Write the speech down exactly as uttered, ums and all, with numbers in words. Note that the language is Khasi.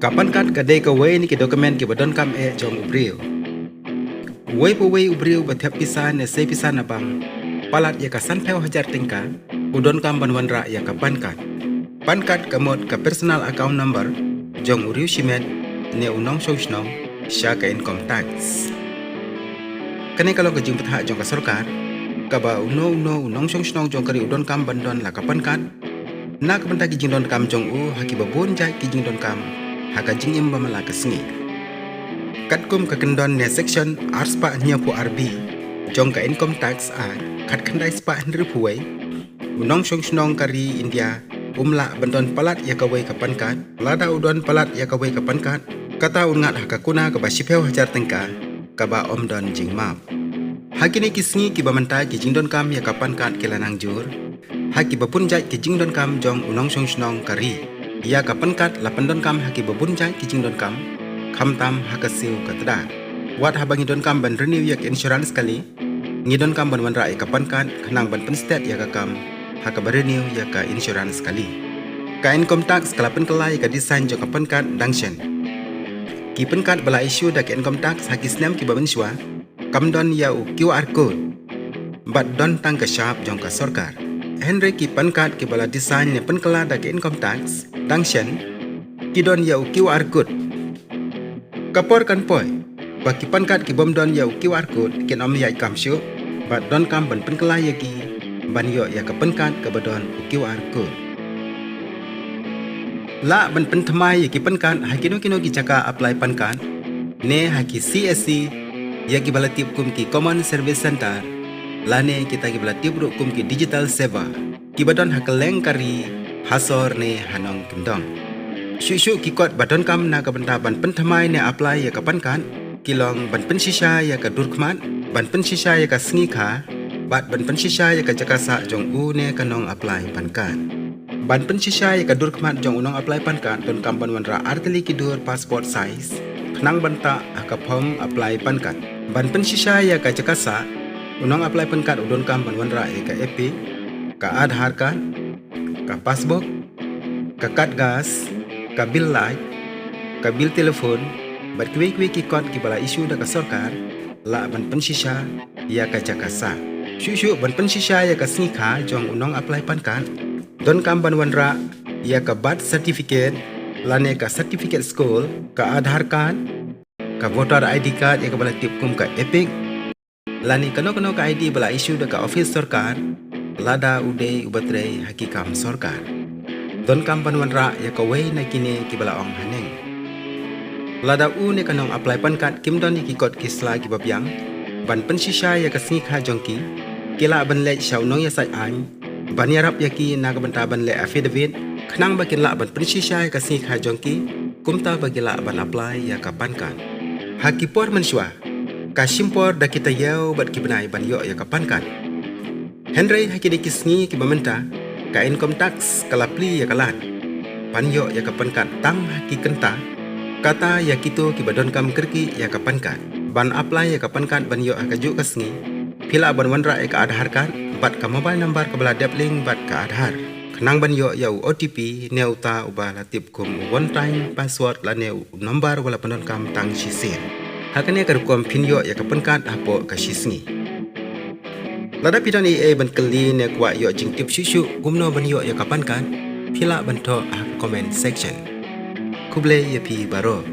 Ka pan card ka dei kawei na ki document kiba donkam eh jong u briew. Uwei pa uwei u briew ba thep pisa ne sei pisa na bank, palat ïa ka sanphew hajar tyngka, u donkam ban wanrah ïa ka pan card. Pan card ka mut ka personal account number jong u riewshimet ne u nongshong shnong sha ka income tax. Kane ka long ka jingbthah jong ka sorkar, kaba uno uno u nongshong shnong jong ka ri u donkam ban don la ka pan card na ka bynta ki jingdonkam jong u ha kiba bun jait ki jingdonkam ha ka jingim ba man la ka sngi. Katkum ka kyndon ne section arspah hynñiewphew ar B jong ka Income Tax Act khatkhyndai spah hynriewphew wei, u nongshong shnong ka ri India um lah ban don palat ïa kawei ka pan card. Lada u don palat ïa kawei ka pan card, kata un ngat ha ka kuna kaba shiphew hajar tyngka, kaba ym don jingmap. Ha kine ki sngi kiba mynta ki jingdonkam ïa ka pan card ki la nang jur ha kiba bun jait ki jingdonkam jong u nongshong shnong ka ri. Ïa ka pan card la pyndonkam ha kiba bun jait ki jingdonkam, khamtam ha ka siew ka tdar. Wat haba ngi donkam ban renew ïa ka insurance kali, ngi donkam ban wanrah ïa ka pan card khnang ban pynstet ïa ka kam ha kaba renew ïa ka insurance kali. Ka income tax ka la pynkylla ïa ka design jong ka pan card dang shen. Ki pan card ba la issue da ka income tax ha ki snem kiba mynshuwa kam don ïa u QR code bad don tang ka shap jong ka sorkar. Hynrei ki pan card kiba la design ne pynkylla da ka income tax dang shen, ki don ïa u QR code. Ka por kan poi ba ki pan card ki bym don ïa u QR code kin ym ïaid kam shuh, bad donkam ban pynkylla ïa ki ban ïoh ïa ka pan card kaba don u QR code. Lah ban pynthymmai ïa ki pan card ha kino kino ki jaka apply pan card, ne ha ki CSC, ïa kiba la tip kum ki Common Service Centre, lane kita kiba la tip ruh kum ki Digital Seva, kiba don ha kylleng ka ri, ha sor ne ha nongkyndong. Shuh shuh ki kot ba donkam na ka bynta ban pynthymmai ne apply ïa ka pan card ki long ban pynshisha ïa ka dur khmat, ban pynshisha ïa ka sngi kha, bad ban pynshisha ïa ka jaka sah jong u ne ka nong apply pan card. Ban pynshisha ïa ka dur khmat jong u nong apply pan card donkam ban wanrah artylli ki dur passport size khnang ban tah ha ka form apply pan card. Ban pynshisha ïa ka jaka sah, u nong apply pan card u donkam ban wanrah ïa ka EPIC, ka Aadhaar card, ka passbook, ka card gas, ka bill light, ka bill telephone, bad kiwei kiwei ki kot kiba la issue da ka sorkar, lah ban pynshisha ïa ka jaka sah. Shuh shuh ban pynshisha ïa ka sngi kha jong u nong apply pan card, donkam ban wanrah ïa ka birth certificate, lane ka certificate school, ka Aadhaar card, ka voter ID card ïa kaba la tip kum ka EPIC, lane kano kano ka ID ba la issue da ka office sorkar, lada u dei uba trei ha ki kam sorkar. Donkam ban wanrah ïa kawei na kine kiba la ong haneng. Lada u ne ka nong apply pan card kim don ïa ki kot ki sla kiba biang ban pynshisha ïa ka sngi kha jong ki, ki lah ban leit sha u nongïasaid aiñ ban ïarap ïa ki na ka bynta ban leh affidavit khnang ba kin lah ban pynshisha ïa ka sngi kha jong ki, kumta ba ki lah ban apply ïa ka pan card. Ha ki por mynshuwa ka shim por da ki taïew bad ki bnai ban ïoh ïa ka pan card. Hynrei ha kine ki sngi kiba mynta, ka income tax ka la plie ïa ka lad ban ïoh ïa ka pan card tang ha ki kynta, kata ïa kito kiba donkam kyrkieh ïa ka pan card. Ban apply ïa ka pan card ban ïoh ha kajuh ka sngi, phi lah ban wanrah ïa ka Aadhaar card bad ka mobile number kaba la dep link bad ka Aadhaar, khnang ban ïoh ïa u OTP ne uta uba la tip kum u one time password lane u number uba la pyndonkam tang shisien. Ha kane ka rukom phin ïoh ïa ka pan card hapoh ka shisngi. Lada phi don ei ei ban kylli ne kwah ïoh jingtip shuh shuh kumno ban ïoh ïa ka pan card, phi lah ban thoh ha ka comment section. Khublei ïa phi baroh.